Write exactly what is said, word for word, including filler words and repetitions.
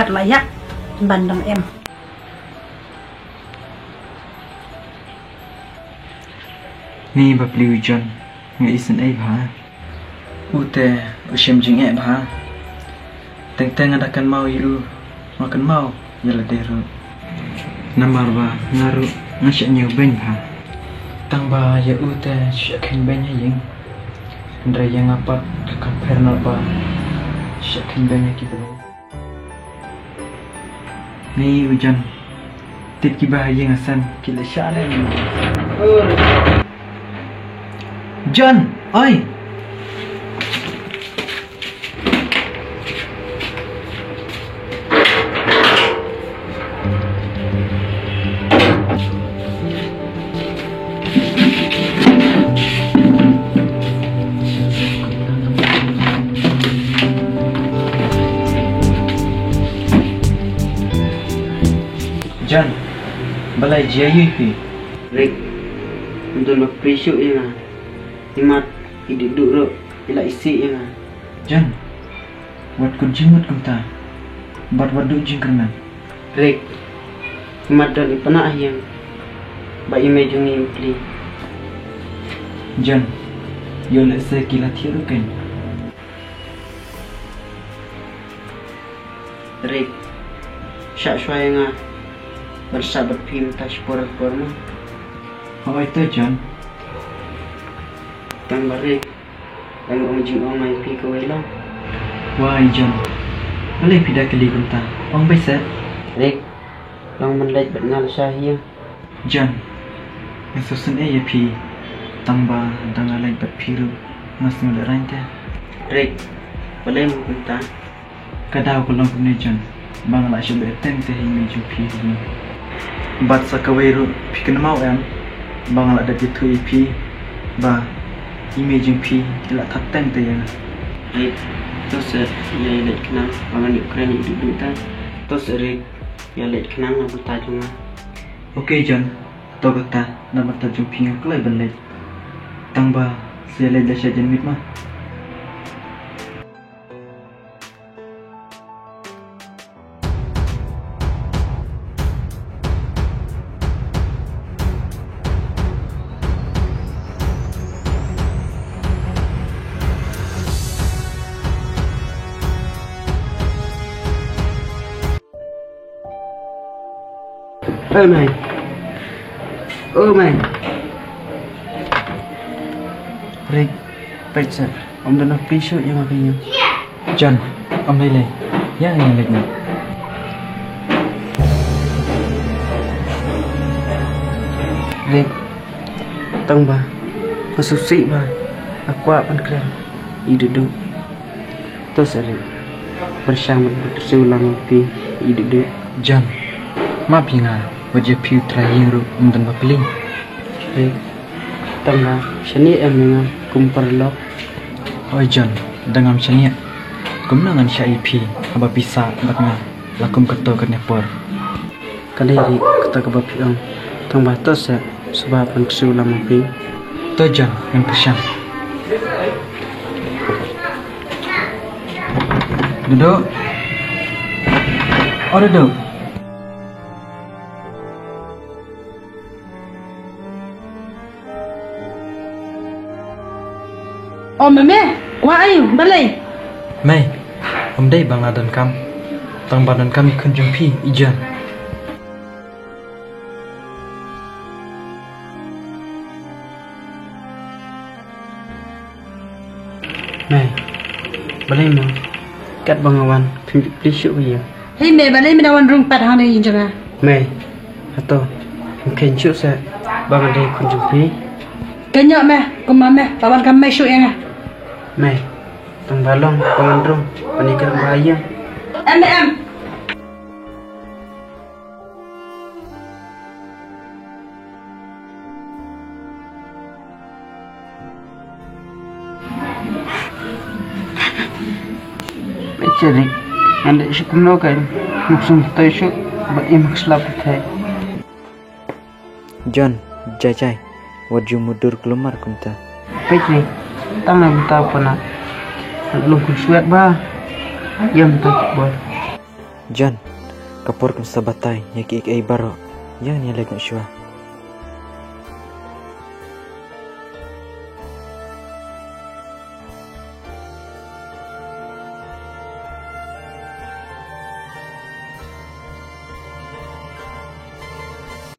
Layak ban dang em. Ni bapli u John, nga isynei bha. U te u shem jingeh bha. Teng teng nga da kynmaw ïa u, nga kynmaw ïa lade ruh. Namar ba nga ruh nga shah ñiew beiñ bha. Tang ba ïa u te shah kheiñ beiñ ha ïing. Hynrei ïa nga pat ka kam pher noh ba shah kheiñ beiñ ha ki briew. Ni u John. Tip ki ba ha ïing ha sem ki la shah leh. John, oi. John, balei jia ïa phi? Rick, ym don ba phi shuh ïa nga. Imat i Duhduh ruh i la isih ïa nga. John, wat kut jingmut kumta. Bad wat duh jingkyrmen. Rick, imat don i Pnah ha ïing ba i mei jong ngi i Pli. John, ïoh lehse ki la thiah ruh kein. Rick, shah shuwa ïa nga ban sah bad phi mynta shipor por ma. Hooid to John. Tang ba Rick, dang ong jingong ïa phi kawei lang. Wai John, balei phi da kylli kumta? Ong beit seh. Rick, long ban leit bad nga lashai ïa. John, nga sngewsynei ïa phi. Tang ba dang nga leit bad phi ruh nga sngewlehraiñ te. Rick, balei mo kumta? Ka daw ka long kumne John, ba nga la shu beh teng te ha i mei jong phi hi. Bad sa kawei ruh phi kynmaw em ba nga la dep ïathuh ïa phi ba i mei jong phi i la thad teng te ïa nga. Rick, to sa ïa leit khnang ba ngan ïoh kren ïa i Duhduh te. To sa Rick, ïa leit khnang na bynta jong nga. Ok John, to kata na bynta jong phi nga kloi ban leit. Tang ba sa ïa leit lashai janmiet ma. Oh mei. Oh mei. Rick, peit seh, ym don ba phi shuh ïa nga ha ïing. John, ym lei lei. Ïa nga leit noh. Rick, tang ba nga sngewsih ba nga kwah ban kren ïa i Duhduh. To sa Rick, pyrshang ban pynsngewlang ïa phi ïa i Duhduh. John, map ïa nga, wat ïa phi u trai ïing ruh ym don ba pli. Rick, tang ba shaniah em ïa nga kum paralok. Oi John, da ngam shaniah. Kumno ngan shah ïa phi haba phi sah bad nga la kum kato kane por. Ka dei Rick kata kaba phi ong. Tang ba to seh, sngewbha pynsngewlang ma phi. To John, ngan pyrshang. Duhduh. Oh Duhduh. Oh mei, mei, kwah aïu, balei? Mei, ym dei ba nga donkam. Tang ba donkam i khun jong phi, i John. Mei, balei mo? Katba nga wan, phim ju plie shuh ïa. Hei mei, balei me da wan rung pat hangne ïing jong nga? Mei, hato phim kheiñ shuh seh ba nga dei khun jong phi? Kynjoh mei, kumba mei ba wan kam mei shuh ïa nga. Mei, tang ba long ba wan rung ban ïakren bha ïa. Em, em. Peit seh Rick, ngan leit shuh kumno kein, ngam sngewthuh shuh ba im ha ka sla pyrthei. John, jai jai, wat ju mutdur kulmar kumta. Peit Rick, tang na mynta u Pnah, lum khun swet bha ïa mynta ki bor. John, ka por kan sa batai ïa kiei kiei baroh. Ïa ngin ïaleit noh shuwa.